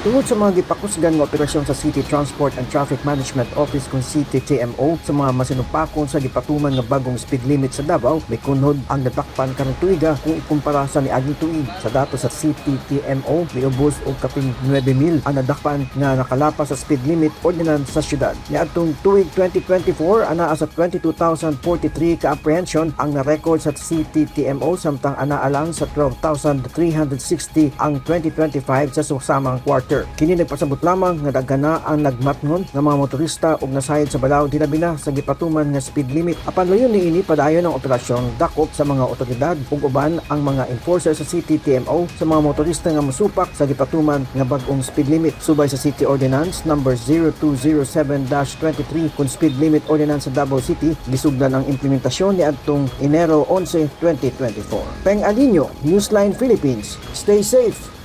Tungod sa mga gipakusgan nga operasyon sa City Transport and Traffic Management Office kung CTTMO sa mga masinupakon sa gipatuman nga bagong speed limit sa Davao, may kunhod ang nadakpan karong tuiga kung ikumpara sa niaging tuig. Sa datos sa CTTMO, miubos og kapin 9,000 ang nadakpan nga nakalapas sa speed limit ordinance sa syudad. Niadtong tuig 2024, anaa sa 22,043 ka apprehension ang na-record sa CTTMO, samtang anaa lang sa 12,360 ang 2025 sa susamang quarter. Kini nagpasabot lamang nga daghan na ang nagmatngon nga mga motorista ug nasayod sa balaod hilabi na sa gipatuman nga speed limit. Apan layon niini, padayon ang operasyon dakop sa mga otoridad ug uban ang mga enforcer sa CTTMO sa mga motorista nga mosupak sa gipatuman nga bag-ong speed limit subay sa City Ordinance number 0207-23 kung Speed Limit Ordinance sa Davao City. Gisugdan ang implementasyon niadtong Enero 11, 2024. Peng Alinio, Newsline Philippines. Stay safe.